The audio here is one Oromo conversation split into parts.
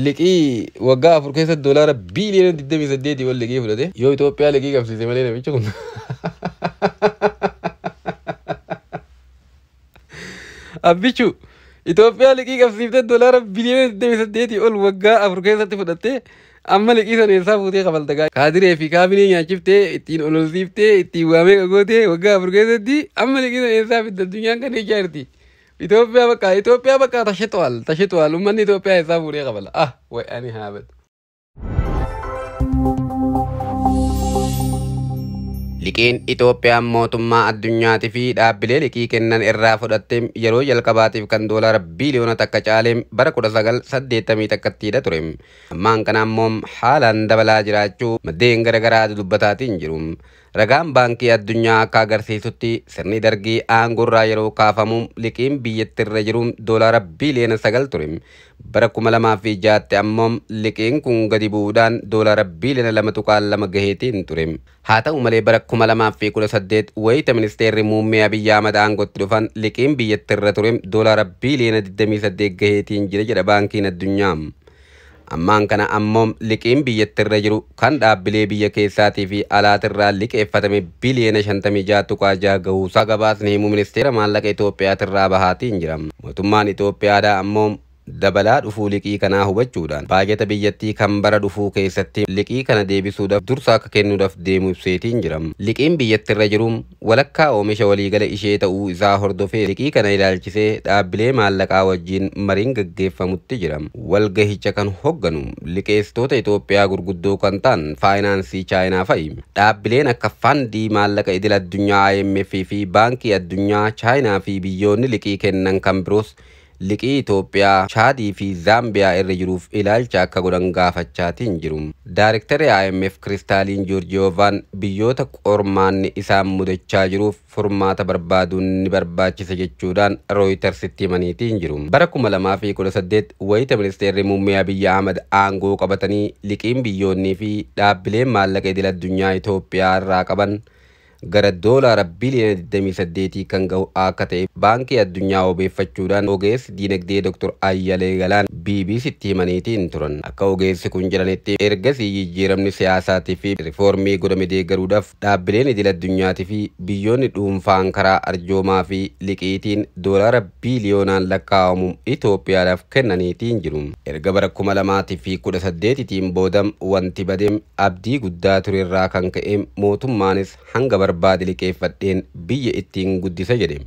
Liqii waggaa 4 keessatti doolaara biiliyoona 28 ol liqii fudhate. Yoo Itoophiyaa liqii qabsiise malee namichi kun. Abbichu Itoophiyaa liqii qabsiiftee doolaara biliyoona 28 ol waggaa 4 keessatti fudhattee amma liqii sana eessaa fuutee kafalta gaa. Kaadiree fi kaabinee nyaachiftee ittiin ololsiiftee ittiin waamee gootee waggaa 4 keessatti amma liqii sana eessaa fidda addunyaan kan eechaa jirti. Itoophiyaa bakka Itoophiyaa bakka tashituwal tashituwal uummanni Itoophiyaa eessaa fuudhee kafala. Ah way ani haabatu. Liqiin Itoophiyaan mootummaa addunyaatii fi dhaabbilee liqii kennan irraa fudhatte yeroo jalqabaatiif kan doolaara biiliyoona 1 caalee bara 1981 ture. Ammaan kana ammoo haalaan dabalaa jiraachuu maddeen garaagaraa dubbataatiin jiru. Ragaan baankii addunyaa akka agarsiisutti sirni dargii aangoorraa yeroo kaafamu liqiin biyyattiirra jiru doolaara biiliyoona 9 ture. Bara 2006 ammoo liqiin kun gadi bu'uudhaan doolaara biiliyoona 2.2 gaheetiin ture. Haa ta'u malee bara 2018 wayita ministeerri muummee Abiyyi Ahmad aangootti dhufan liqiin biyyattiirra ture doolaara biiliyoona 28 gaheetiin jira jedha baankiin addunyaa. Ammaan kana ammoo liqiin biyyattiirra jiru kan dhaabbilee biyya keessaatii fi alaatirraa liqeeffatame biliyoona 56.6 gahuusaa gabaasni himuu ministeera maallaqa Itoophiyaatirraa bahaatiin jira. Mootummaan Itoophiyaadhaa ammoo dabalaa dhufuu liqii kanaa hubachuudhaan baajata biyyattii kan bara dhufuu keessatti liqii kana deebisuudhaaf dursa akka kennuudhaaf deemu ibseetiin jira. Liqiin biyyattiirra jiru walakkaa oomisha waliigala ishee ta'uu isaa hordofee liqii kana ilaalchisee dhaabbilee maallaqaa wajjin mariin gaggeeffamutti jira. Walgahicha kan hogganu liqeessitoota Itoophiyaa gurguddoo kan ta'an faayinaansii Chaayinaa fa'i. Dhaabbileen akka fandii maallaqa idil addunyaa IMF fi baankii addunyaa Chaayinaa fi biyyoonni liqii kennan kan biroos liqii Itoophiyaa, Chaadii fi Zaambiyaa irra jiruuf ilaalcha akka godhan gaafachaatiin jiru. Daarektarri IMF Kiristaaliin Joorjiyoovaan biyyoota qormaanni isaan mudachaa jiruuf furmaata barbaaduun ni barbaachisa jechuudhaan Rooyitersitti himaniitiin jiru. Bara 2018 wayita ministeerri muummee Abiyyi Ahmad aangoo qabatanii liqiin biyyoonnii fi dhaabbileen maallaqa idil addunyaa Itoophiyaa irraa qaban gara doolaara biliyoona 28 kan gahu akka ta'e baankii addunyaa obeeffachuudhaan ogeessi diinagdee Dr. Ayyalee Galaan BBCtti himaniitiin turan. Akka ogeessi kun jedhanitti ergasii jijjiiramni siyaasaatii fi riifoormii godhame deeggaruudhaaf dhaabbileen idil addunyaatii fi biyyoonni dhuunfaan karaa arjoomaa fi liqiitiin doolaara biliyoonaan lakkaa'amu Itoophiyaadhaaf kennaniitiin jiru. Erga bara 2018tiin booda wanti badee abdii guddaa turerraa kan ka'e mootummaanis hanga barbaade liqeeffadheen biyya ittiin guddisa jedhe.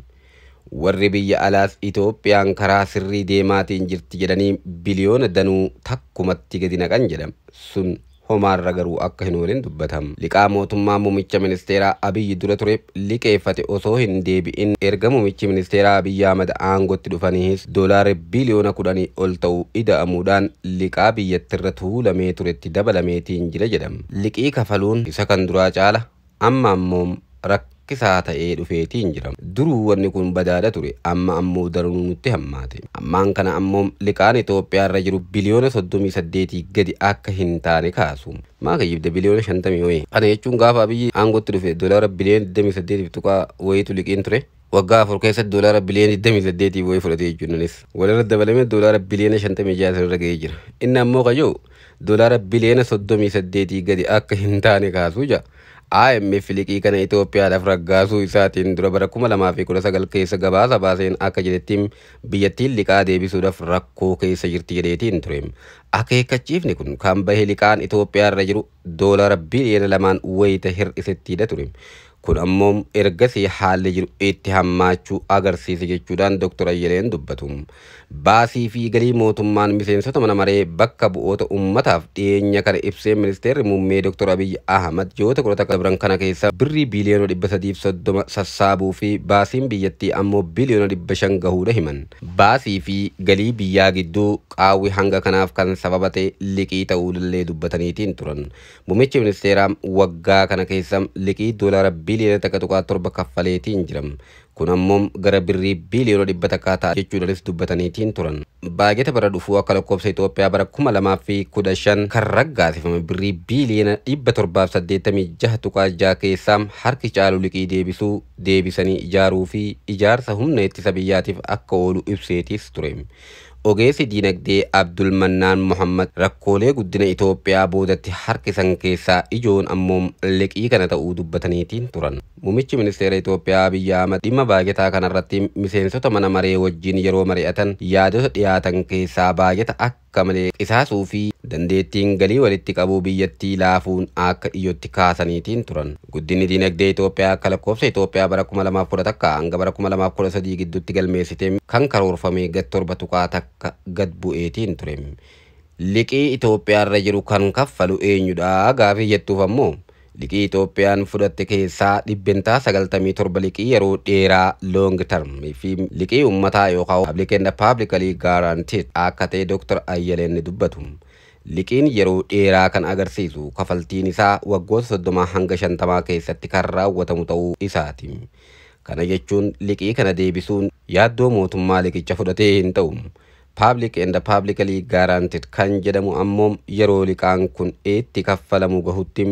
Warri biyya alaas Itoophiyaan karaa sirrii deemaatiin jirti jedhanii biliyoona danuu takkumatti gadi naqan jedha. Sun homaarra garuu akka hin oolin dubbatam. Liqaa mootummaa muummicha ministeeraa Abiyyi dura ture liqeeffate osoo hin deebi'in erga muummichi ministeeraa Abiyyi Ahmad aangootti dhufaniis doolaara biliyoona 10 ol ta'u ida'amuudhaan liqaa biyyattirra tuulamee turetti dabalameetiin jira jedhama. Liqii kafaluun isa kan duraa caala amma ammoo rakkisaa ta'ee dhufeetiin jira. Duruu wanni kun badaadha ture amma ammoo daranuu nutti hammaate. Ammaan kana ammoo liqaan Itoophiyaa irra jiru biliyoona 38 gadi akka hin taane kaasu. Maa kayyibde biliyoona 50 wayii. Kana jechuun gaafa Abiyyi aangootti dhufe doolaara biliyoona 28 tuqaa wayiitu liqiin ture. Waggaa 4 keessatti doolaara biliyoona 28 wayii fudhate jechuunis. Walirra dabalamee doolaara biliyoona 56 irra ga'ee jira. Inni ammoo kayyoo doolaara biliyoona 38 gadi akka hin taane kaasuu jira. IMF liqii kana Itoophiyaadhaaf raggaasuu isaatiin dura bara 2019 keessa gabaasa baaseen akka jedhetti biyyattiin liqaa deebisuudhaaf rakkoo keessa jirti jedheetiin ture. Akeekkachiifni kun kan bahe liqaan Itoophiyaa irra jiru doolaara biliyoona 2 wayita hir'isettiidha ture. Kun ammoo ergasii haalli jiru itti hammaachuu agarsiisa jechuudhaan Dr. Ayyaleen dubbatu. Baasii fi galii mootummaan miseensota mana maree bakka bu'oota uummataaf dhiyeenya kana ibsee ministeerri muummee Dr. Abiyyi Ahmad ji'oota 11 dabran kana keessa birrii biliyoona 330 sassaabuu fi baasiin biyyattii ammoo biliyoona 500 gahuudha himan. Baasii fi galii biyyaa gidduu qaawwi hanga kanaaf kan sababa ta'e liqii ta'uu illee dubbataniitiin turan. Muummichi ministeeraa waggaa kana keessa liqii doolaara biliyoona 1.7 kaffaleetiin jira. Kun ammoo gara birrii biliyoona 100 ta'a jechuudhaanis dubbataniitiin turan. Baajata bara dhufuu akka lakkoofsa Itoophiyaa bara 2015 kan raggaasifame birrii biliyoona 786.6 keessaa harki caalu liqii deebisuu, deebisanii ijaaruu fi ijaarsa humna ittisa biyyaatiif akka oolu ibseetis ture. Ogeessi diinagdee Abdul Mannaan Muhammad rakkoolee guddina Itoophiyaa boodatti harkisan keessaa ijoon ammoo liqii kana ta'uu dubbataniitiin turan. Muummichi ministeera Itoophiyaa Abiyyi Ahmad dhimma baajetaa kanarratti miseensota mana maree wajjin yeroo mari'atan yaadota dhiyaatan keessaa baajeta akka malee qisaasuu fi dandeettiin galii walitti qabuu biyyattii laafuun akka iyyootti kaasaniitiin turan. Guddinni diinagdee Itoophiyaa akka lakkoofsa Itoophiyaa bara 2011 hanga bara 2013 gidduutti galmeessite kan karoorfame gad 7.1 gad bu'eetiin ture. Liqii Itoophiyaa irra jiru kan kaffalu eenyudha gaafii jettuuf ammoo liqii Itoophiyaan fudhatte keessaa 97% liqii yeroo dheeraa long term fi liqii uummataa yookaan public and publicly guaranteed akka ta'e Dr. Ayyaleen ni dubbatu. Liqiin yeroo dheeraa kan agarsiisu kafaltiin isaa waggoota 30 hanga 50 keessatti kan raawwatamu ta'uu isaati. Kana jechuun liqii kana deebisuun yaaddoo mootummaa liqicha fudhatee hin ta'u. Public and publicly guaranteed kan jedhamu ammoo yeroo liqaan kun itti kaffalamu gahutti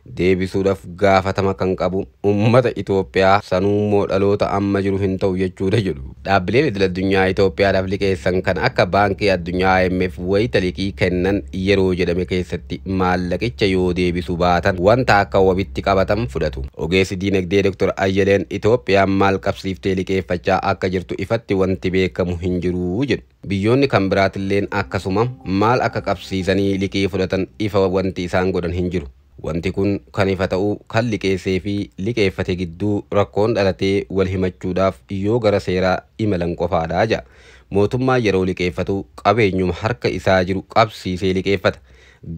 deebisuudhaaf gaafatama kan qabu uummata Itoophiyaa sanuummoo dhaloota amma jiru hin ta'u jechuudha jedhu. Dhaabbileen idil addunyaa Itoophiyaadhaaf liqeessan kan akka Baankii Addunyaa IMF wayita liqii kennan yeroo jedhame keessatti maallaqicha yoo deebisuu baatan wanta akka wabitti qabatan fudhatu. Ogeessi diinagdee Dr. Ayyaleen Itoophiyaan maal qabsiiftee liqeeffachaa akka jirtu ifatti wanti beekamu hin jiru jedhu. Biyyoonni kan biraatilleen akkasuma maal akka qabsiisanii liqii fudhatan ifa wanti isaan godhan hin jiru. Wanti kun kan ifa ta'u kan liqeessee fi liqeeffate gidduu rakkoon dhalatee wal himachuudhaaf yoo gara seeraa imalan qofaadha jedha. Mootummaan yeroo liqeeffatu qabeenyuma harka isaa jiru qabsiisee liqeeffata.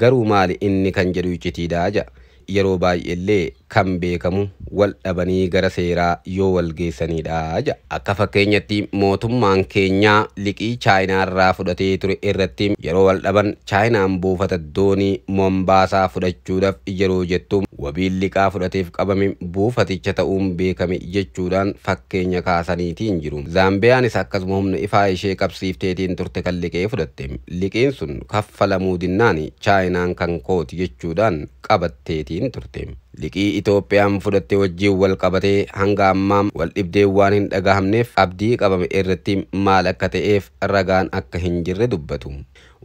Garuu maali inni kan jedhu iccitiidha jedha. Yeroo baay'eellee kan beekamu wal dhabanii gara seeraa yoo wal geessanidha jedha. Akka fakkeenyatti mootummaan keenyaa liqii Chaayinaa irraa fudhatee ture irratti yeroo wal dhaban Chaayinaan buufata doonii Mombaasaa fudhachuudhaaf yeroo jettu wabiin liqaa fudhateef qabame buufaticha ta'uun beekame jechuudhaan fakkeenya kaasaniitiin jiru. Zaambiyaanis akkasuma humna ifaa ishee qabsiifteetiin turte kan liqee fudhatte. Liqiin sun kaffalamuu dinnaan Chaayinaan kan kooti jechuudhaan qabatteetiin turte. Liqii Itoophiyaan fudhatte wajjin wal qabatee hanga ammaa wal dhibdee waan hin dhagahamneef abdii qabame irratti maal akka ta'eef ragaan akka hin jirre dubbatu.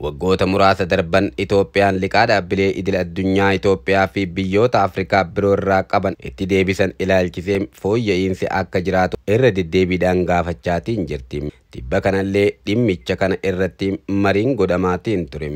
Waggoota muraasa darban Itoophiyaan liqaa dhaabbilee idil addunyaa Itoophiyaa fi biyyoota Afrikaa biroo irraa qaban itti deebisan ilaalchisee fooyya'iinsi akka jiraatu irra deddeebiidhaan gaafachaatiin jirti. Tibba kanallee dhimmicha kana irratti mariin godhamaatiin ture.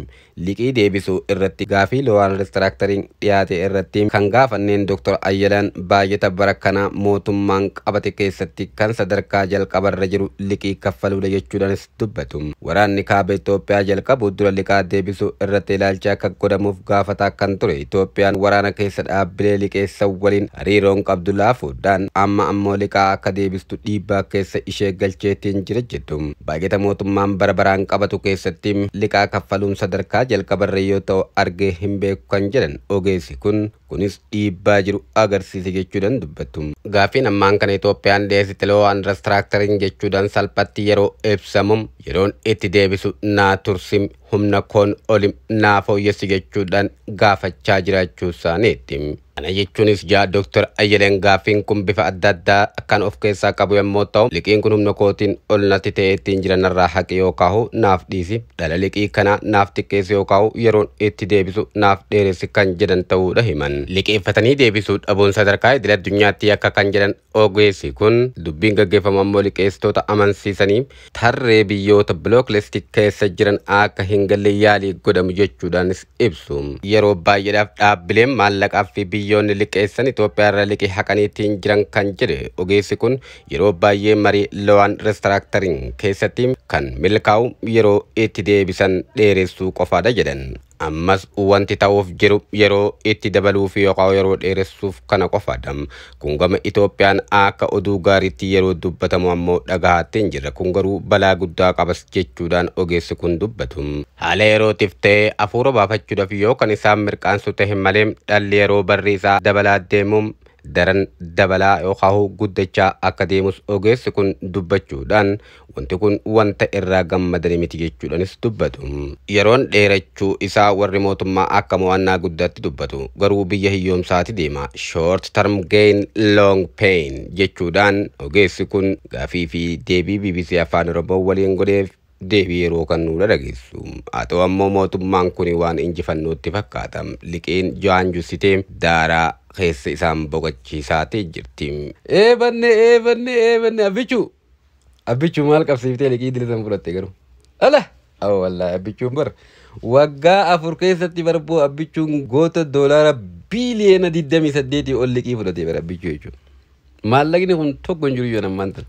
Liqii deebisuu irratti gaafii loan restructuring dhiyaate irratti kan gaafanneen Dr. Ayyalaan baajata bara kana mootummaan qabate keessatti kan sadarkaa jalqabarra jiru liqii kaffaluudha jechuudhaanis dubbatu. Waraanni kaaba Itoophiyaa jalqabu dura liqaa deebisuu irratti ilaalcha akka godhamuuf gaafataa kan ture. Itoophiyaan waraana keessa dhaabbilee liqeessan waliin hariiroon qabdu laafuudhaan amma ammoo liqaa akka deebistu dhiibbaa keessa ishee galcheetiin jira jedhu. Baajata mootummaan bara baraan qabatu keessatti liqaa kaffaluun sadarkaa jalqabarra yoo ta'u argee hin beeku kan jedhan ogeessi kun kunis dhiibbaa jiru agarsiise jechuudhaan dubbatu. Gaaffiin ammaan kana Itoophiyaan dhiyeessite loan restructuring jechuudhaan salphatti yeroo ibsamu yeroon itti deebisu naa tursim humna koon olim naa fooyyessi jechuudhaan gaafachaa jiraachuu isaaniitti. Kana jechuunis jaa Dr. Ayyaleen gaaffiin kun bifa adda addaa kan of keessaa qabu yommuu ta'u liqiin kun humna kootiin ol natti ta'ee ittiin jiranarraa haqi yookaan naaf dhiisi dhala liqii kana naaf xiqqeessi yookaan yeroon itti deebisu naaf dheeressi kan jedhan ta'uudha himan. Liqeeffatanii deebisuu dhabuun sadarkaa idil addunyaatti akka kan jedhan ogeessi kun dubbiin gaggeeffamu ammoo liqeessitoota amansiisanii tarree biyyoota block list keessa jiran akka hin galle yaalii godhamu jechuudhaanis ibsu. Yeroo baay'eedhaaf dhaabbileen maallaqaa fi biyyoonni liqeessan Itoophiyaa irra liqii haqaniitiin jiran kan jedhe ogeessi kun yeroo baay'ee marii loan restructuring keessatti kan milkaa'u yeroo itti deebisan dheeressuu qofaadha jedhan. Ammas wanti ta'uuf jiru yeroo itti dabaluuf yookaan yeroo dheeressuuf kana qofaadha. Kun gama Itoophiyaan akka oduu gaariitti yeroo dubbatamu ammoo dhagahaatti hin jirre. Kun garuu balaa guddaa qabas jechuudhaan ogeessi kun dubbatu. Haala yerootiif ta'ee hafuura baafachuudhaaf yoo kan isaan mirqaansu ta'e malee dhalli yeroo barri isaa dabalaa deemuun daran dabalaa yookaan guddachaa akka deemus ogeessi kun dubbachuudhaan wanti kun wanta irraa gammadanii miti jechuudhaanis dubbatu. Yeroon dheerachuu isaa warri mootummaa akka mo'annaa guddaatti dubbatu. Garuu biyya hiyyoomsaati deema. Short term gain long pain jechuudhaan ogeessi kun gaafii fi deebii BBC Afaan Oromoo waliin godheef Deebii yeroo kan nu dhageessu. Haa ta'u ammoo mootummaan kun waan injifannootti fakkaata. Liqiin jaanjussitee daaraa keessa isaan boqochiisaatee jirti. Eebanne eebanne eebanne abbichuu abbichuu maal qabsiiftee liqii dilisan fudhatte garuu. Ala! Awwa wallaahi abbichuun bar waggaa 4 keessatti barboo abbichuun goota doolaara biiliyoona 28 ol liqii fudhatee bara abbichuu jechuudha. Maallaqni kun tokko hin jiru yoo nammaan tana.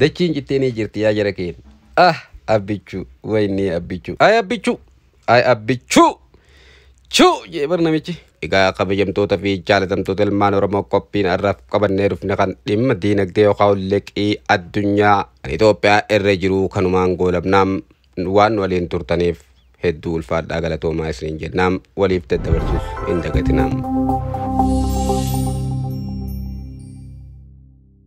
Dachiin cittee ni jirti yaa jara keenya. Ah abbichuu wayinii abbichuu. Ay abbichuu ay abbichuu chuu jee bar namichi. Egaa kabajamtoota fi jaalatamtoota ilmaan Oromoo qophiin har'aaf qabannee dhufne kan dhimma diinagdee yookaan liqii addunyaa kan Itoophiyaa irra jiru kanumaan goolabnaam waan waliin turtaniif hedduu ulfaadhaa galatoomaa isiniin jennaam waliif daddabarsuus hin dagatinaam.